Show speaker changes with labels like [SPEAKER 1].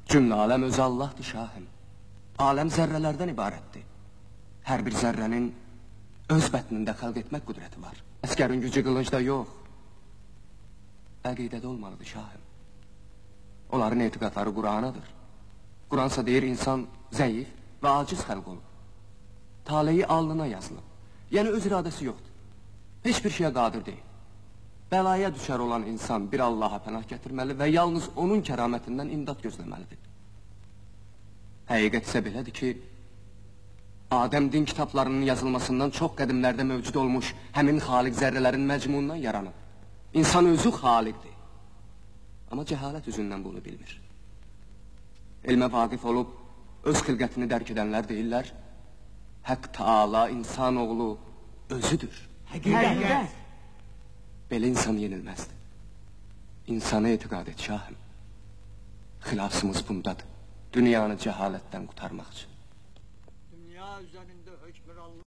[SPEAKER 1] Cümlə aləm özü Allahdır şahım. Aləm zərrələrdən ibarətdir. Hər bir zərrənin öz bətnində xəlq etmək qüdrəti var. Əskərin gücü qılıncda yox, əqidədə olmalıdır şahım. Onların etiqadları Quranadır. Quransa deyir insan zəif və aciz xəlq olub. Taleyi alnına yazılıb. Yəni öz iradəsi yoxdur. Heç bir şeyə qadir deyil. Bəlaya düşər olan insan bir Allaha pənah gətirməli və yalnız onun kəramətindən imdad gözləməlidir. Həqiqət isə belədir ki, Adəm din kitablarının yazılmasından çox qədimlərdə mövcud olmuş həmin xaliq zərrələrin məcmundan yaranıb. İnsan özü xaliqdir. Amma cəhalət üzündən bunu bilmir. Elmə vaqif olub öz xilqətini dərk edənlər deyirlər, Həq Teala insanoğlu özüdür.
[SPEAKER 2] Həqiqət.
[SPEAKER 1] Belə insan yenilməzdir. İnsana etiqad et şahım. Xilasımız bundadır. Dünyanı cəhalətdən qurtarmaq üçün.
[SPEAKER 2] Dünya üzərində hökmranlıq